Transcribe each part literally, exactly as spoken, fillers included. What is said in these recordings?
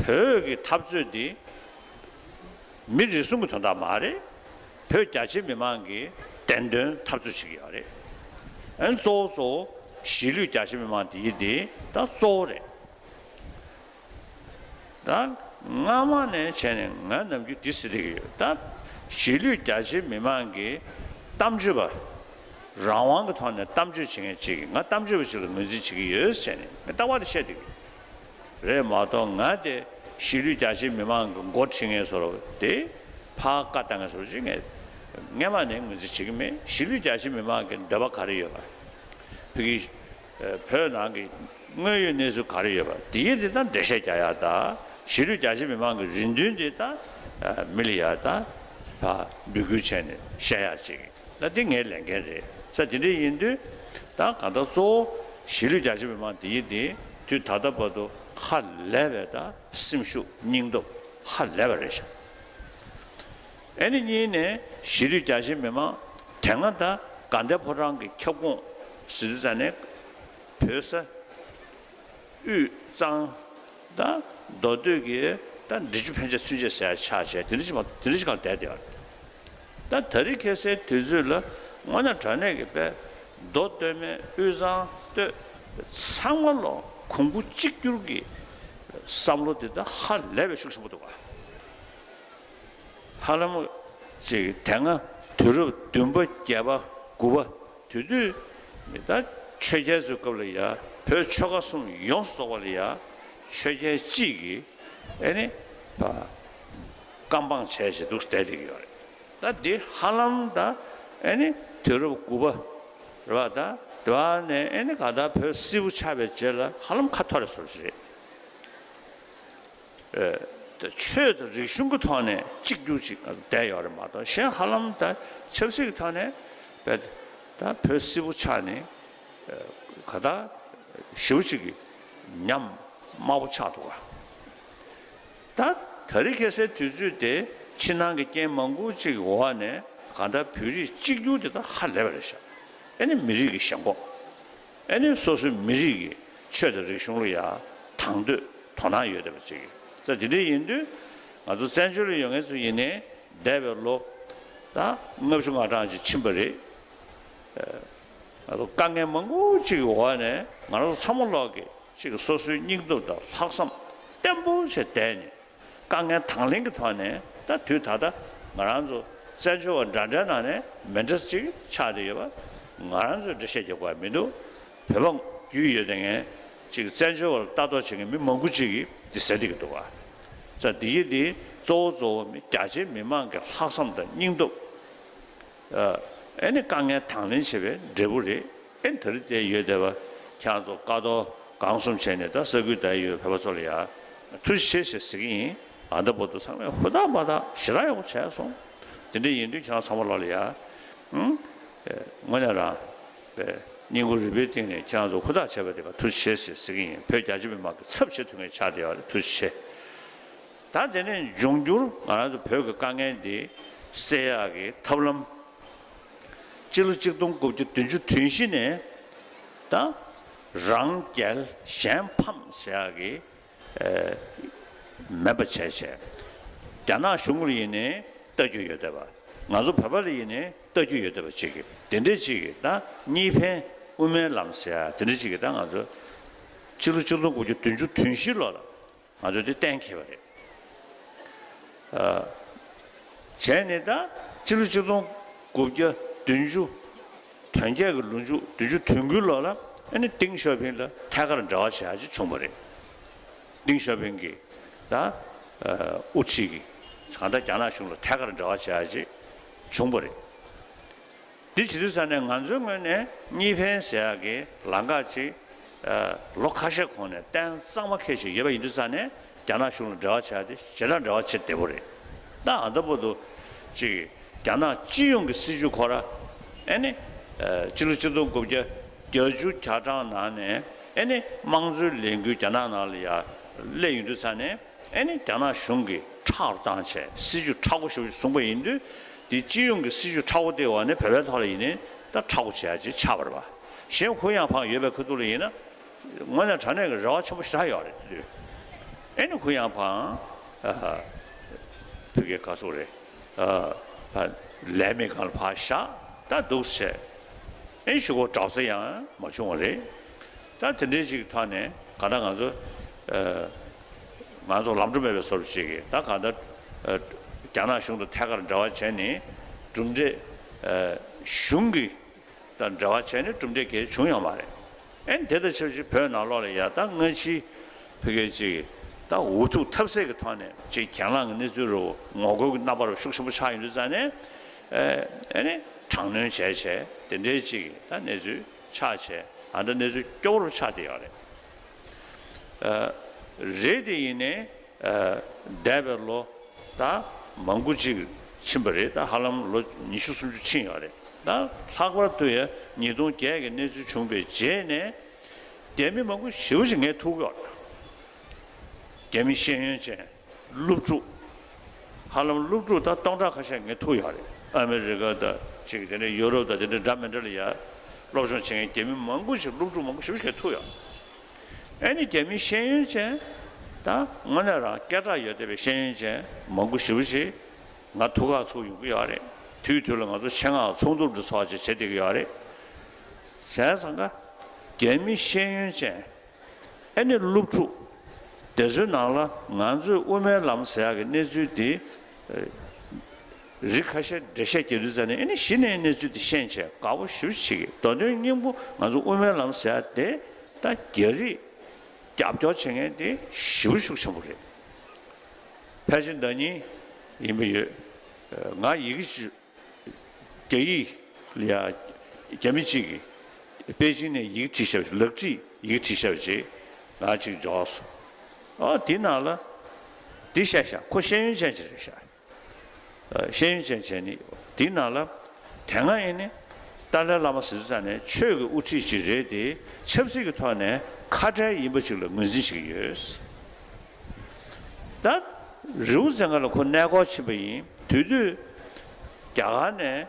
བོད་ཀྱི་འཐབ་རྩོད་འདི་མི་རེ་ཟུང་གི་དོན་དག་མ་རེད། བོད་རྒྱ་ཆེ་མི་མང་གི་བདེན་དོན་འཐབ་རྩོད་བྱེད་ཀྱི་ཡོད་རེད། ཨ་ནི་གཙོ་བོ་གཙོ་བོ་གཞིས་ལུས་རྒྱ་ཆེ་མི་མང་འདི་ཡིན་འདི་ད་གཙོ་བོ་རེད། ད་སྔ་མ་ནས་བྱས་ནས་ང་ནམ་རྒྱུན་འདི་ཟེར་བསྡད་ཀྱི་ཡོད། ད་གཞིས་ལུས་རྒྱ་ཆེ་མི་མང་གི་གཏམ་བརྗོད་པ། རང་དབང་གི་ཐོག་ནས་གཏམ་བརྗོད་བྱེད་མཁན་ཅིག་གིས་ང་གཏམ་བརྗོད་པ་ཅིག་ལ་ངོས་འཛིན་བྱེད་ཀྱི་ཡོད་ཟེར་ནས་ངས་རྟག་པར་དེ་བཤད་བསྡད་ཀྱི་ཡོད་རེད་མ་གཏོགས། ང་དེ་གཞིས་ལུས་རྒྱ་ཆེ་མི་མང་གི་མགོ་ཁྲིད་མཁན་བཟོ་འདྲ་དེ་ཕར་བཀའ་བཏང་མཁན་བཟོ་འདྲ་ཅིག་ངས་སྔ་མ་ནས་ངོས་འཛིན་བྱེད་ཀྱི་མེད། གཞིས་ལུས་རྒྱ་ཆེ་མི་མང་གི་འདོད་པ་ག་རེ་ཡོད་པ། བོད་ཀྱི་ཨ་བོད་ནང་གི་དངོས་ཡོད་གནས་ཚུལ་ག་རེ་ཡོད་པ་དེ་ཡིན་དེ་དང་འགྲེལ་བཤད་རྒྱག་ཡག་དང་། གཞིས་ལུས་རྒྱ་ཆེ་མི་མང་གི་རེ་འདུན་དེ་དང་ཨ་མི་ལ་ཡག་དང་ཕར་འབོད་སྐུལ་བྱས་ནས་བཤད་ཡག་ཅིག་ད་འདི་ངའི་ལས་འགན་རེད་ཟེར། དེ་འདྲ་ཡིན་དུས་ད་གང་ལྟར་གཙོ་བོ་གཞིས་ལུས་རྒྱ་ཆེ་མི་མང་དེ་ཡིན་དེ་དུས་ད་ལྟ་བར་དུ་ཧ་ལས་པའི་ད་སེམས་ཤུགས་སྙིང་སྟོབས་ཧ་ལས་པ་རེད་ཤག་ཨ་ནི་གཉིས་ནས་གཞིས་ལུས་རྒྱ་ཆེ་མི་མང་དེ་སྔ་ད་དགའ་ལྡན་ཕོ་བྲང་གི་ཁྱབ་ཁོངས་ཟེར་དུས་ཙ་ནས་བོད་ས་དབུས་གཙང་ད་མདོ་སྟོད་ཀྱི་ད་འབྲི་ཆུ་ཕན་ཆད་ཚུན་ཆད་ཟེར་ཡ་ཆགས་བྱས་དེ་འདྲ་ཞིག་མ་གཏོགས་དེ་འདྲ་ཞིག་གང་བསྡད་བསྡད་ཡོད་རེད། ད་ད་རེས་ཁ་སང་དུས་ཚོད་ལ་དངོས་གནས་དྲང་གནས་ཀྱི་དཔེ་མདོ་སྟོད་སྨད་དབུས་གཙང་སྟོད་ཚང་མ་ལོ་གོང་བུ་གཅིག་གྱུར་གྱི་བསམ་བློ་དེ་ད་ཧ་ལས་པའི་ཤུགས་ཆེན་པོ་འདུག་ག་ཧ་ལམ་ཅིག་དེ་སྔ་དུས་རབས་བདུན་པ་བརྒྱད་པ་དགུ་པ་དེ་དུས་ད་ཆོས་རྒྱལ་ཚོའི་སྐབས་ལ་ཡ་བོད་ཆོལ་ཁ་གསུམ་ཡོངས་སུ་རྫོགས་པ་ལ་ཡ་ཆོས་རྒྱལ་གཅིག་གིས་ཨེ་ནི་བཀའ་འབངས་བྱས་བྱས་འདུག་བསྡད་བསྡད་ཀྱི་ཡོད་རེད། ད་འདི་ཧ་ལམ་ད་ཨེ་ནི་དུས་རབས་དགུ་པ་རེད་པ། ད་དེ་བ་ནས་ཨེ་ནི་ག་ད་བོད་སིལ་བུ་ཆགས་པའི་རྗེས་ལ་ཧ་ལམ་ཁ་འཐོར་རེ་སོར་ཞིག་རེད། ཆོས་དང་རིག་གཞུང་གི་ཐོག་ནས་གཅིག་གྱུར་ཅིག་བསྡད་ཡོད་རེད་མ་གཏོགས་གཞན་ཧ་ལམ་ད་ཆབ་སྲིད་ཀྱི་ཐོག་ནས་བས་ད་བོད་སིལ་བུ་ཆགས་ནས་ག་ད་ཞེ་པོ་ཅིག་གི་ཉམས་དམའ་པོ་ཆགས་འདུག་ག་ད་ད་རེས་ཁ་སང་དུས་ཚོད་དེ་ཕྱི་ནང་གི་རྐྱེན་མང་པོ་ཅིག་གི་འོག་ནས་ག་ད་བོད་རིགས་གཅིག་གྱུར་དེ་ད་ཧ་ལས་པ་རེད་ཤག་ཨ་ནི་མི་རིགས་ཀྱི་ཞེན་ཁོག་ཨ་ནི་སོ་སོའི་མི་རིགས་ཀྱི་ཆོས་དང་རིག་གཞུང་ལ་ཡ་དང་དོད་དོ་སྣང་ཡོད་བསྡད་པ་ཅིག་གིས། ད་དེ་འདྲ་ཡིན་དུས་ང་ཚོ་བཙན་བྱོལ་ལ་ཡོད་མཁན་ཚོ་ཡིན་ནའི་འདས་པའི་ལོ་ད་ལྔ་བཅུ་ང་གྲངས་ཅིག་ཕྱིན་པ་རེད། ང་ཚོ་དཀའ་ངལ་མང་པོ་ཅིག་གི་འོག་ནས་ང་རང་ཚོ་ཚང་མ་ལོག་གིས་ཅིག་སོ་སོའི་སྙིང་སྟོབས་དང་ལྷག་བསམ་བརྟན་པོ་བྱས་བསྡད་ནས། དཀའ་ངལ་དང་ལེན་གྱི་ཐོག་ནས་ད་དུས་ད་ལྟ་ང་རང་ཚོ་བཙན་བྱོལ་བ་འདྲ་འདྲའི་ནང་ནས་མི་འདྲ་ཅིག་ཆགས་བསྡད་ཡོད་པ། ང་རང་ཚོས་འགྲེལ་བཤད་རྒྱག་དགོས་པ་མི་འདུག་བོད་པ་རྒྱུས་ཡོད་བསྡད་མཁན་ཅིག་བཙན་བྱོལ་བ་ལ་ལྟ་རྟོག་བྱེད་མཁན་མི་མང་པོ་ཅིག་གིས་འདི་ཟེར་བསྡད་ཀྱི་འདུག་བ། ཙང་འདི་ཡི་འདི་གཙོ་བོ་གཙོ་བོ་མི་རྒྱ་ཆེའི་མི་མང་གི་ལྷག་བསམ་དང་སྙིང་སྟོབས། ཨ་ནི་དཀའ་ངལ་དང་ལེན་བྱེད་པའི་འབྲས་བུ་རེད། ཨེ་ད་རེས་དེ་ཡོད་བསྡད་པ་ཁྱེད་རང་ཚོ་བཀའ་དོག་གང་གསུམ་བྱས་ནས་ད་ས་ཁུལ་དེར་ཡོད་བོད་པ་ཚོ་ལ་ཡ་ཐུགས་རྗེ་ཆེ་ཞེས་ཟེར་གྱི་ཡིན། ཨ་ད་བར་དུ་ཚང་མས་ཧུར་ཐག་འབད་ཐག་ཞེ་དྲག་ཡག་པོ་བྱས་སོང་། དེ་འདྲ་ཡིན་དུས་ཁྱེད་རང་ཚང་མ་ལོག་ལ་ཡ། ཨུམ། དངོས་གནས་རང་། བསྙེན་བཀུར་རིམ་པའི་སྟེང་ནས་ཁྱེད་རང་ཚོ་ཧུར་ཐག་བྱས་པ་དེ་ག་ཐུགས་རྗེ་ཆེ་ཞེས་ཟེར་གྱི་ཡིན། བོད་རྒྱ་ཆེ་མི་མང་གི་ཚབ་བྱེད་ཐུབ་མཁན་ཆགས་བསྡད་ཡོད་རེད། ཐུགས་རྗེ་ཆེ། ད་དེ་ནས་འབྱུང་འགྱུར་ང་རང་ཚོ་བོད་ཀྱི་དཀའ་ངལ་འདི་སེལ་ཡག་གི་ཐབས་ལམ། སྤྱི་ལོ་གཅིག་སྟོང་དགུ་བརྒྱ་བདུན་ཅུ་དོན་བཞི་ནས་ད་རང་རྒྱལ་གཞན་ཕམ་ཟེར་ཡག་གི་ཨེ་མེད་པ་བྱས་བྱས། རྒྱ་ནག་གཞུང་ལ་ཡིན་ནའི་ལྟ་རྒྱུ་ཡོད་བསྡད་པ། ང་ཚོ་བོད་པ་ལ་ཡིན་ནའི་ལྟ་རྒྱུ་ཡོད་བསྡད་པ་ཅིག་གིས་དེ་འདྲས་ཅིག་གིས་ད་གཉིས་ཕན་དབུ་མའི་ལམ་ཟེར་ཡག་དེ་འདྲས་ཅིག་གིས་ད་ང་ཚོ་སྤྱི་ལོ་གཅིག་སྟོང་དགུ་བརྒྱ་བདུན་ཅུ་དོན་བཞི་ལོ་ལ། ང་ཚོས་དེ་གཏན་འཁེལ་བ་རེད། ཨ། བྱས་ནས་ད་སྤྱི་ལོ་ཆིག་སྟོང་དགུ་བརྒྱ་བདུན་ཅུ། དོན་བརྒྱད་ཀྱི་ལོ་མཇུག་བདུན་ཅུ་དོན་དགུའི་ལོ་ལ་ཨ་ནི་ཏེང་ཞའོ་ཕིང་ལ་ཐད་ཀར་འབྲེལ་བ་བྱེད་ཡག་ཅིག་བྱུང་བ་རེད། ཏེང་ཞའོ་ཕིང་གིས་ད་ཨ་དབུ་ཁྲིད་ཀྱིས་གང་ལྟར་རྒྱ་ནག་གཞུང་ལ་ཐད་ཀར་འབྲེལ་བ་བྱེད་ཡག་ཅིག་བྱུང་བ་རེད། འདི་བྱེད་དུས་ཙ་ནས་ང་ཚོའི་ངོས་ནས་གཉིས་ཕན་ཟེར་ཡག་གི་ལམ་ཁ་ཅིག་ཨ་ལོ་ཁ་ཤས་གོང་ནས་གཏན་གཙང་མ་འཁེལ་བཞིན་ཡོད་པ་ཡིན་དུས་ཙ་ནས་རྒྱ་ནག་གཞུང་ལ་འབྲེལ་བ་བྱ་ཡག་དེ་ཞེ་དྲག་འབྲེལ་བ་བྱེད་བདེ་པོ་རེད། ད་ཨ་ད་བར་དུ་ཅིག་རྒྱ་ནག་སྤྱི་ཡོངས་ཀྱི་སྲིད་བྱུས་ཁོ་ར་ཨེ་ནི་ཨ་སྤྱི་ལོ་ཆིག་སྟོང་དགུ་བརྒྱ་བརྒྱད་ཅུ་གྱ་གྲངས་ནང་ནས་ཨེ་ནི་དམངས་གཙོའི་ལས་འགུལ་རྒྱ་ནག་ནང་ལ་ཡ་སླེབས་ཡོང་དུས་ཙ་ནས། ཨེ་ནི་རྒྱ་ནག་གཞུང་གིས་ཁྲག་རུ་བཏང་བྱས་སྲིད་བྱུས་མཁྲེགས་པོ་ཞེ་པོ་ཞིག་བཟུང་པ་ཡིན་དུས། དེ་སྤྱི་ཡོངས་ཀྱི་སྲིད་བྱུས་མཁྲེགས་པོ་དེའི་འོག་ནས་བོད་པའི་ཐོག་ལ་ཡིན་ནའི་ད་མཁྲེགས་པོ་བྱེད་ཡག་ཅིག་ཆགས་པ་རེད་པ། གཞན་ཧུ་ཡང་ཕང་ཡོད་པའི་ཁ་ཐུག་ལ་ཡིན་ན། དངོས་གནས་དྲང་གནས་ཀྱི་རེ་བ་ཆེན་པོ་ཞེ་དྲག་ཡོད་རེད་དེ་དུས། ཨེ་ནི་ཁོ་ཡང་ཕང་ཨ་ཕ་གི་ག་ཚོད་རེད། ཨ་ཕ་ལས་མེད་སྒང་ལ་ཕར་བཞག་ད་འདུག་བྱས། ཨེ་ནི་གཞུག་གུ་གྲྭ་ས་ཡང་མ་བྱུང་བ་རེད། ད་དེ་འདྲའི་ཅིག་ཐོག་ནས་ག་ད་ང་ཚོ་ཨ་ང་ཚོ་ལམ་འགྲོ་མེད་པའི་བཟོ་འདྲ་ཅིག་གིས་ད་ག་ད་ཨ་རྒྱ་ནག་གཞུང་དང་ཐད་ཀར་འབྲེལ་བ་བྱས་ནས་གྲུབ་འབྲས་ཨ་གཞུང་གི་དང་འབྲེལ་བ་བྱས་ནས་གྲུབ་འབྲས་གལ་བྱུང་ཡོད་མ་རེད། ཨེ་ནི་དེ་དང་ཆབས་ཅིག་བོད་ནང་ལོགས་ལ་ཡ་ད་སྔ་ཕྱི་ཕ་གི་ཅིག་ད་འུ་ཐུག་ཐབས་ཟད་ཀྱི་ཐོག་ནས་ཅིག་གྱེན་ལངས་ཀྱི་གནས་ཚུལ་རུ་ངོ་རྒོལ་གྱི་རྣམ་པ་རུ་ཤུགས་ཆེན་པོ་ཆགས་ཡོང་དུས་ཙང་ནས་ཨེ་ཨེ་ནི་དྲག་གནོན་བྱས་བྱས་དེ་འདྲའི་ཅིག་ད་གནས་ཚུལ་ཆགས་བྱས་ཨ་འདྲ་གནས་ཚུལ་སྐྱོ་བོ་རུ་ཆགས་བསྡད་ཡོད་རེད། ཨ་རེད་དེ་ཡིན་ནའི། ཨ་འདས་པའི་ལོ་ད་མང་པོ་ཅིག་ཕྱིན་པ་རེད། ད་ཧ་ལམ་ལོ་ཉི་ཤུ་སུམ་ཅུ་ཕྱིན་ཡོད་རེད། ད་ལྷག་པར་དུ་ཡང་ཉིས་སྟོང་བརྒྱད་ཀྱི་གནས་ཚུལ་བྱུང་པའི་རྗེས་ནས་རྒྱ་མི་མང་པོ་ཞེ་པོ་ཅིག་ངས་ཐུག་ཡོད་རེད། རྒྱ་མི་ཤེས་ཡོན་ཅན་སློབ་ཕྲུག་ཧ་ལམ་སློབ་ཕྲུག་ད་སྟོང་ཕྲག་ཁ་ཤས་ངས་ཐུག་ཡོད་རེད། ཨ་མི་རི་ཀ་དང་ཅིག་དེ་ནས་ཡུ་རོབ་དང་དེ་འདྲ་འདྲ་མི་འདྲ་ལ་ཡ་སློབ་སྦྱོང་བྱེད་མཁན་རྒྱ་མི་མང་པོ་ཞིག་སློབ་ཕྲུག་མང་པོ་ཞེ་པོ་ཞིག་ཐུག་ཡོད། ཨ་ནི་རྒྱ་མི་ཤེས་ཡོན་ཅན་ད་དངོས་གནས་རང་སྐད་གྲགས་ཡོད་བསྡད་པའི་ཤེས་ཡོན་ཅན་མང་པོ་ཞེ་པོ་ཅིག་ང་ཐུག་ག་ཚུར་ཡོང་གི་ཡོད་རེད། དུས་དུས་ལ་ང་ཚོ་ཆེད་མངགས་ཚོགས་འདུ་འདྲ་ཚོགས་བྱས་བྱེད་བསྡད་ཀྱི་ཡོད་རེད། བྱས་ཙང་ཀ་རྒྱ་མི་ཤེས་ཡོན་ཅན་ཨ་ནི་སློབ་ཕྲུག་དེ་ཚོའི་ནང་ལ་ང་ཚོས་དབུ་མའི་ལམ་ཟེར་ཡག་གི་གནས་ཚུལ་དེ་རིགས་ཁ་ཤས་འགྲེལ་བཤད་རྒྱག་དུས་ཙམ་ནས་ཨ་ནི་གཞི་ནས་གནས་ཚུལ་དེ་ཤེས་བྱས་དགའ་པོ་ཞེ་པོ་ཅིག་བྱེད་ཀྱི། མདོ་དོན་སྙིང་པོ་ང་ཚོ་དབུ་མའི་ལམ་ཟེར་ཡག་དེ་ད་རྒྱ་རིགས་རྒྱབ་སྐྱོར་བྱེད་མཁན་དེ་ཞེ་པོ་ཤུགས་ཆེན་པོ་རེད། ཕལ་ཆེར་ཟླ་ཉིན་ཡིན་པ་ཡོད། ང་ཡི་གེ་ཅིག་རྒྱ་ཡིག་ལ་ཡ་རྒྱ་མི་གཅིག་གིས་པེ་ཅིང་ནས་ཡི་གེ་བྲིས་བཞག་པ་ཅིག་ལག་བྲིས་ཡི་གེ་བྲིས་བཞག་པ་ཅིག་ང་ཅིག་འབྱོར་སོང་། ཨ་དེ་ནང་ལ་དེ་བཤད་ཤག་ཁོ་ཤེས་ཡོན་ཅན་ཅིག་རེད་ཤག་ཤེས་ཡོན་ཅན་བྱས་ནི་དེའི་ནང་ལ་དེ་སྔ་ཡིན་ནི་ཏཱ་ལའི་བླ་མ་ཟེར་དུས་ཙམ་ནས་ཆོས་ཀྱི་དབུ་ཁྲིད་ཅིག་རེད་དེ་ཆབ་སྲིད་ཀྱི་ཐོག་ནས་ཁ་བྲལ་ཡིན་པ་ཅིག་ལ་ངོས་འཛིན་བྱེད་ཀྱི་ཡོད། ད་རི་བོ་རྩེ་ལྔ་ལ་ཁོ་གནས་སྐོར་ཕྱིན་པ་ཡིན་དུས་དུས་རྒྱ་གར་ནས་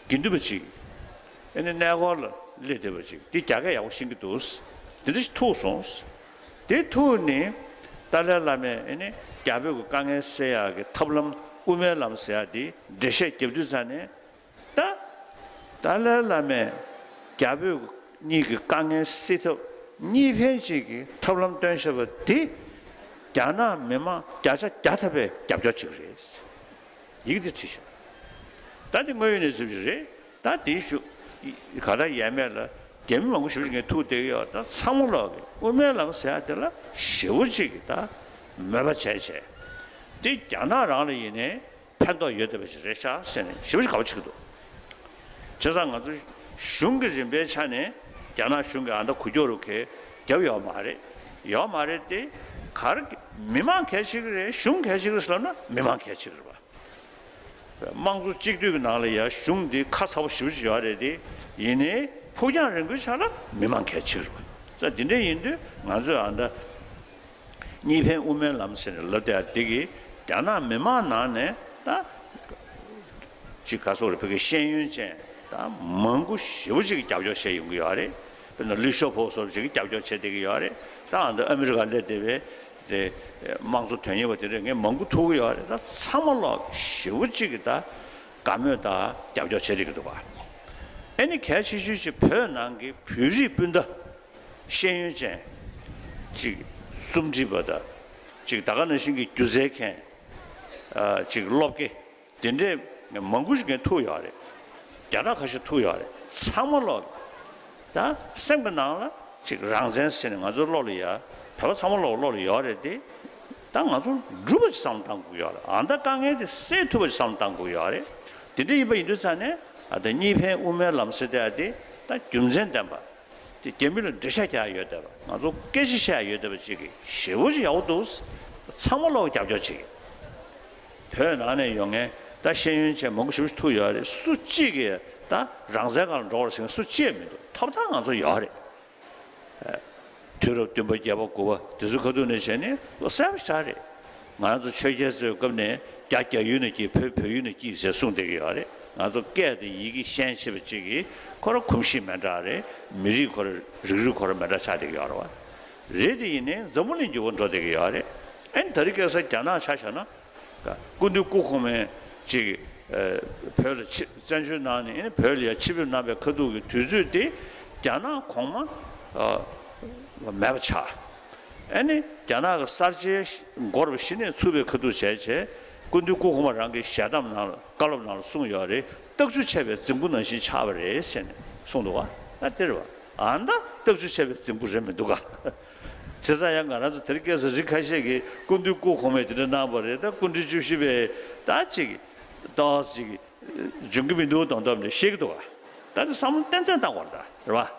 དགེ་འདུན་པ་ཅིག་ཨེ་ནི་གནས་སྐོར་ལ་སླེབས་བསྡད་པ་ཅིག་དེ་རྒྱ་སྐད་ཡག་པོ་ཤེས་ཀྱི་འདུག་དེ་འདྲ་ཞིག་ཐུག་སོང་། དེ་ཐུག་ནས་ཏཱ་ལའི་བླ་མས་ཨེ་ནི་རྒྱ་བོད་ཀྱི་དཀའ་ངལ་སེལ་ཡག་གི་ཐབས་ལམ་དབུ་མའི་ལམ་ཟེར་ཡག་དེ་འགྲེལ་བཤད་རྒྱབ་དུས་ཙམ་ནས་ད་ཏཱ་ལའི་བླ་མས་རྒྱ་བོད་གཉིས་ཀྱི་དཀའ་ངལ་སེལ་ཐབས་གཉིས་ཕན་གཅིག་གི་ཐབས་ལམ་སྟོན་བཞག་པ་དེ་རྒྱ་ནག་མི་མང་བརྒྱ་ཆ་བརྒྱ་ཐམ་པས་རྒྱབ་སྐྱོར་བྱེད་ཀྱི་རེད། ཡི་གེ་དེ་བྲིས་ཤག་ད་དེ་དངོས་ཡོད་གནས་ཚུལ་ཞིག་རེད། ད་དེའི་གཞུག་ག་ད་ཡས་མས་ལ་རྒྱ་མི་མང་པོ་ཞེ་པོ་ཅིག་ངས་ཐུག་བསྡད་ཀྱི་ཡོད། ད་ཚང་མ་ལོག་གི་དབུ་མའི་ལམ་ཟེར་ཡག་དེ་ལ་ཞེ་པོ་ཅིག་གི་ད་མོས་པ་བྱས་བྱས་དེ་རྒྱ་ནག་རང་ལ་ཡིན་ནའི་ཕན་ཐོགས་ཡོད་བསྡད་པ་ཞིག་རེད་ཤག་ཟེར་ནས་ཞེ་པོ་ཅིག་དགའ་པོ་བྱེད་ཀྱི་འདུག་བྱས་ཙང་ང་ཚོ་གཞུང་གི་རིམ་པའི་ཆ་ནས་རྒྱ་ནག་གཞུང་གིས་ཨ་ད་འགུལ་སྐྱོད་རུ་གས་རྒྱབ་ཡོད་མ་རེད། ཡོད་མ་རེད་དེ་ག་རེ་མི་མང་གལ་ཆེ་གི་རེད་གཞུང་གལ་ཆེ་གི་རེད་ཟེར་ལབ་ན་མི་མང་གལ་ཆེ་གི་རེད་པ། དམངས་གཙོ་གཅིག་སྡུད་ཀྱི་ནང་ལ་ཡ་གཞུང་འདི་ཁ་ཚ་པོ་ཞེ་པོ་ཅིག་ཡོད་རེད་དེ། ཡིན་ནའི་ཕུགས་རྒྱང་རིང་པོའི་ཆ་ལ་མི་མང་གལ་ཆེ་རེད་པ། ཙང་འདི་འདྲ་ཡིན་དུས་ང་ཚོས་ཨ་ད་གཉིས་ཕན་དབུ་མའི་ལམ་ཟེར་ནས་ལབ་བསྡད་ཡ་འདི་གིས་རྒྱ་ནག་མི་མང་ནང་ནས་ད་ཅིག་ག་སོགས་རེད་བོད་ཀྱི་ཤེས་ཡོན་ཅན་ད་མང་པོ་ཞེ་པོ་ཅིག་གིས་རྒྱབ་སྐྱོར་བྱས་ཡོང་གི་ཡོད་རེད། དཔེར་ན་ལི་ཤོ་ཕོ་སོགས་ཅིག་གིས་རྒྱབ་སྐྱོར་བྱས་བསྡད་ཀྱི་ཡོད་རེད། ད་ཨ་ད་ཨ་མི་རི་ཀ་སླེབས་བསྡད་པའི། དེ་དམངས་གཙོ་དོན་གཉེར་བ་དེ་འདྲས་ངས་མང་པོ་ཐུག་གི་ཡོད་རེད། ད་ཚང་མ་ལོག་ཞེ་པོ་གཅིག་གིས་ད་དགའ་མོས་དང་རྒྱབ་སྐྱོར་བྱེད་རེད་ཀྱི་འདུག་བ། ཨ་ནི་གལ་ཆེ་ཤོས་ཅིག་བོད་ནང་གི་བོད་རིགས་སྤུན་ཟླ་ཤེས་ཡོན་ཅན་ཅིག་རྩོམ་སྒྲིག་པ་དང་ཅིག་ད་ག་ནང་བཞིན་གྱི་སྒྱུ་རྩལ་མཁན་ཅིག་སློབ་དགེ། དེ་འདྲས་མང་པོ་ཞིག་ངས་ཐུག་ཡོད་རེད། བརྒྱ་ཕྲག་ཁ་ཤས་ཐུག་ཡོད་རེད། ཚང་མ་ལོག་ད་སེམས་ཀྱི་ནང་ལ་ཅིག་རང་བཙན་ཟེར་ནས་ང་ཚོའི་བློ་ལ་ཡ་བོད་པ་ཚང་མ་ལོག་བློ་ལ་ཡོད་རེད་དེ། ད་ང་ཚོ་འགྲུབ་པ་ཅིག་བསམ་བློ་བཏང་དགོས་ཡོད་རེད། ཨ་ད་དཀའ་ངལ་དེ་སེལ་ཐུབ་པ་ཅིག་བསམ་བློ་བཏང་དགོས་ཡོད་རེད། དེ་འདྲ་ཡིན་པ་ཡིན་དུས་ཙང་ནས་ཨ་ད་གཉིས་ཕན་དབུ་མའི་ལམ་ཟེར་དེ་ཨ་དེ་ད་རྒྱུ་མཚན་ལྡན་པ། དེ་རྒྱ་མི་ལ་འགྲེལ་བཤད་རྒྱག་ཡ་ཡོད་བསྡད་པ། ང་ཚོ་སྐད་ཆ་བཤད་ཡ་ཡོད་བསྡད་པ་ཅིག་གི་ཞེ་པོ་ཅིག་ཡག་པོ་འདུག་ཚང་མ་ལོག་རྒྱབ་སྐྱོར་བྱེད་ཀྱི། བོད་ནང་ནས་ཡོང་མཁན་ད་ཤེས་ཡོན་ཅན་མང་པོ་ཞེ་པོ་ཅིག་ཐུག་ཡོད་རེད། སུ་གཅིག་གིས་ད་རང་བཙན་སྒང་ལ་འགྲོ་བར་ཟེར་མཁན་སུ་གཅིག་མི་འདུག་ཐོབ་ཐང་ང་ཚོ་ཡོད་རེད། དུས་རབས་བདུན་པ་བརྒྱད་པ་དགུ་པ་དེ་ཚོའི་ཁ་ཐུག་ནས་བྱས་ནས་གསལ་པོ་ཞེ་དྲག་རེད། ང་རང་ཚོ་ཆོས་རྒྱལ་ཚོའི་སྐབས་ནས་རྒྱ་རྒྱ་ཡུལ་ནས་སྐྱེས། བོད་བོད་ཡུལ་ནས་སྐྱེས་ཟེར་གསུངས་བསྡད་ཀྱི་ཡོད་རེད། ང་ཚོ་སྐད་དང་ཡི་གེ་ཤེས་ཤེས་པ་གཅིག་གིས་ཁོ་རང་གོམས་གཤིས་མི་འདྲ་རེད། མི་རིགས་ཁོ་རང་རིགས་རུས་ཁོ་རང་མི་འདྲ་ཆགས་བསྡད་ཀྱི་ཡོད་རེད་བ། རེད་དེ་ཡིན་ནའི་འཛམ་བུ་གླིང་འགྱུར་བ་འགྲོ་བསྡད་ཀྱི་ཡོད་རེད། ཨ་ནི་དེ་རིང་ཁ་སང་རྒྱ་ནག་ཆ་བཞག་ན། སྐུ་མདུན་སྐུ་གོང་མས་ཅིག་བོད་ལ་ཆིབས་བཙན་བྱོལ་ནང་ནས་ཨ་ནི་བོད་ལ་ཡ་ཆིབས་བསྒྱུར་གནང་པའི་ཁ་ཐུག་གི་དུས་ཚོད་དེ་རྒྱ་ནག་གོང་མ་མེད་པ་ཆགས། ཨ་ནི་རྒྱ་ནག་གི་གསར་བརྗེའི་འགོ་རུ་གཞི་ནས་ཚུགས་པའི་ཁ་ཐུག་བྱས་བྱས་སྐུ་མདུན་སྐུ་གོང་མ་རང་གི་ཞལ་གདམས་ནང་ལ་བཀའ་སློབ་ནང་ལ་གསུངས་ཡོད་རེད། རྟགས་བཅུ་ཆད་པའི་རྫིང་བུ་ནང་བཞིན་ཆགས་པ་རེད་ཟེར་ནས་གསུངས་འདུག་ག་ད་དེ་རེད་བ། ཨ་ད་རྟགས་བཅུ་ཆད་པའི་རྫིང་བུ་རེད་མི་འདུག་ག་བྱས་ཙང་ཡང་ང་རང་ཚོ་དེ་རིང་ཁ་སང་རིགས་ཁ་ཤས་ཀྱིས་སྐུ་མདུན་སྐུ་གོང་མས་དེ་འདྲ་གནང་བ་རེད། ད་སྐུ་ཕྲེང་བཅུ་བཞི་པས་ད་ཅིག་ཏོག་ཙམ་ཅིག་འཇོན་གྱི་མི་འདུག་དང་དམ་ནས་བཤད་ཀྱི་འདུག་ག་ད་དེ་བསམ་བློ་ཏན་ཏན་བཏང་དགོས་རེད་ད། རེད་བ།